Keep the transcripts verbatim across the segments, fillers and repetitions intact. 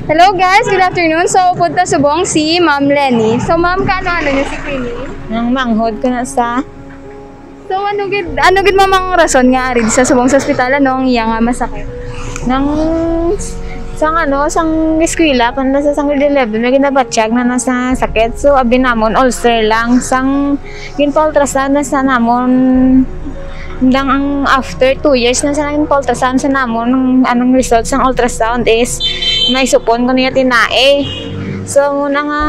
Hello guys, good afternoon. So, upod ta subong si Ma'am Lenny. So, Ma'am, kaano-ano niyo si Queenie? Nang manghod ko na sa So, ano gid, ano gid, Ma'am, ang rason nga ari sa subong sa ospital? Ano ang iya nga masakit? Nang sang ano, sang eskwela pa na sa sang grade eleven, may ginabatyag na na sa sakit. So, abi namon, ulcer lang. Sang ginpa-ultrasound na sa namon, dang ang after two years na sa ginpa-ultrasound sa namon, ang, anong result sang ultrasound is may supon ko niya tinae. So, muna nga,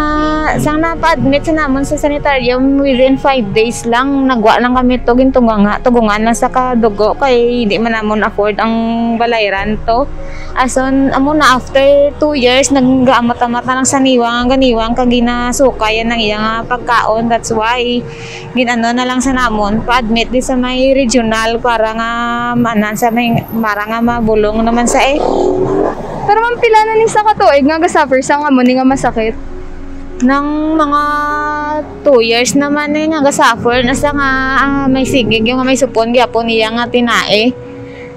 sang napa-admit sa namon sa sanitarium, within five days lang, nagwa lang kami to, gintuganga, tugungan lang sa kadugo, kay di man namon afford ang balayran to. Ason, amo na, after two years, nag-amat-amat na lang sa niwang, ang ganiwang, kag ginasukayan ang iya nga pagkaon. That's why, gin-ano na lang sa namon, pa-admit di sa may regional para nga manan sa may, para nga mabulong naman sa eh. Pero ma'am, pila na ni sa katuig nga ga-suffer sa amo ni nga masakit? Nang mga two years naman eh nga ga-suffer na sa nga, ah, may sigig yung may supon gyapon iya nga tinae.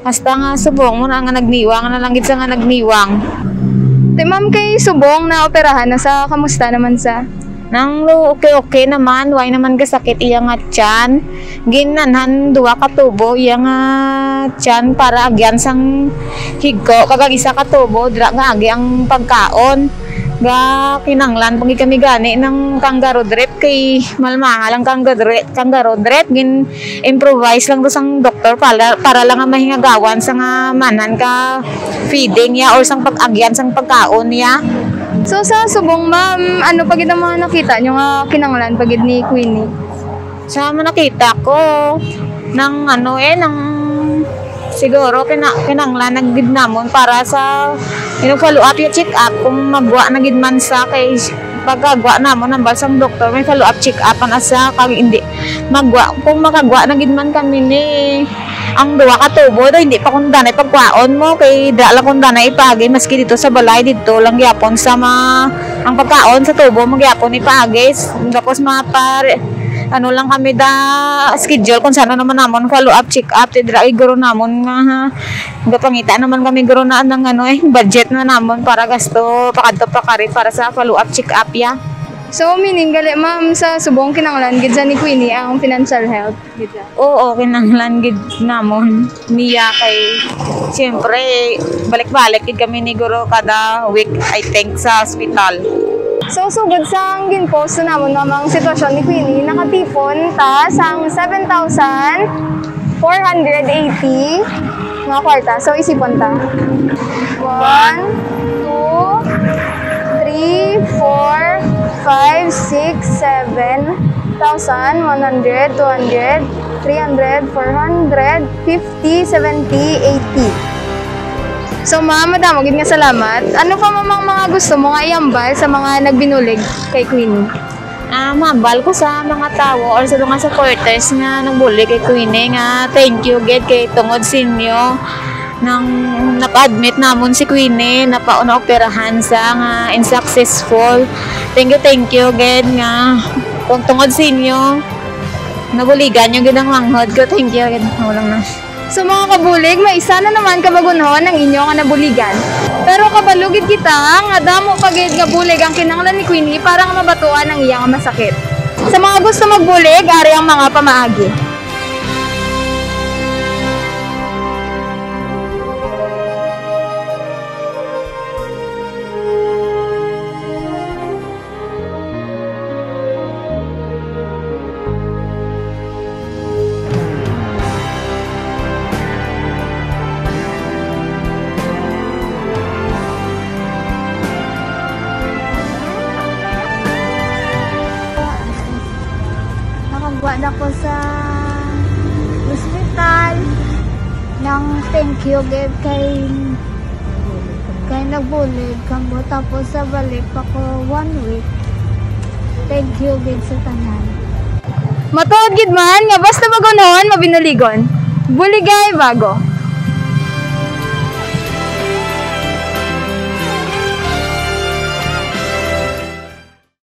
Hasta nga subong mo na nga nagniwang na lang gid sa nga nagniwang. Te, ma'am, kay subong na operahan na sa, kamusta naman sa? Nang lo, okay, okay naman, way naman kasakit iya nga tiyan. Ginanhan duwa ka tubo iya nga tiyan para agyan sang higko, kag ang isa ka tubo dira nga agi ang pagkaon. Ga kinanglan pa gid kami gani ng kangaroo drip kay mahal-mahal ang kangaroo drip, kangaroo drip. Gin improvise lang to sang doktor para, para lang nga mahingagawan sa nga manan ka feeding ya or sang pag-agyan sang pagkaon ya. So, sa subong, ma'am, ano pa gid ang mga nakita nyo nga kinanglan pa gid ni Queenie? Sa mga nakita ko, nang ano eh, nang siguro kina kinanglan na gid namon para sa, you know, follow up yung check up kung magwa na gid man sa kay pagkagwa namon ang balsang doktor, may follow up check up ang asa kag hindi magwa, kung makagwa na gid man kami ni ang duwa ka tubo do, hindi pa kung danay pagkwaon mo kay da lang kung danay ipaagi maski dito sa balay, dito lang gyapon sa ma ang pagkaon sa tubo mo gyapon ipaagi. Tapos mapar ano lang kami da schedule kung saan naman namon follow up check up, ti dira iguro namon nga ha. Gapangita naman kami guro na ng ano eh, budget na namon para gasto pakadto pa kari para sa follow up check up ya. So, meaning gali, ma'am, sa subong kinanglan gid sa ni Queenie ang financial help gid sa? Oo, kinanglan gid namon niya kay siyempre balik-balik gid kami ni guro kada week, I think, sa ospital. So, sugod sang gin-post sa namon nga mga sitwasyon ni Queenie, nakatipon ta sang seven thousand four hundred eighty mga kwarta. So, isipon ta. One, two, three, four, five, six, seven thousand, one hundred, two hundred, three hundred, four hundred, fifty, seventy, eighty. So, ma'am, madamo gid nga salamat. Ano pa, ma'am, ang mga gusto mo nga ihambal sa mga nagbinulig kay Queenie? Ah, mahambal ko sa mga tawo or sa mga supporters nga nagbulig kay Queenie nga thank you gid kay tungod sa inyo nang napa-admit namon si Queenie, napa-, naoperahan sa nga unsuccessful. Thank you, thank you gid nga kung tungod sa inyo, nabuligan nyo gid ang manghod ko. Thank you gid. Wala na. So, mga kabulig, may isa na naman ka bag-onhon ang inyo nga nabuligan. Pero kabalo gid kita nga damo pa gid nga bulig ang kinahanglan ni Queenie para nga mabatuan ang iya nga masakit. Sa mga gusto magbulig, ari ang mga pamaagi. Nakagwa na ko sa ospital. Nang thank you gid kay kay nagbulig kamo, tapos sa balik pa ko one week. Thank you gid sa tanan. Matuod gid man nga basta magunahon, mabinuligon. Buligay bago.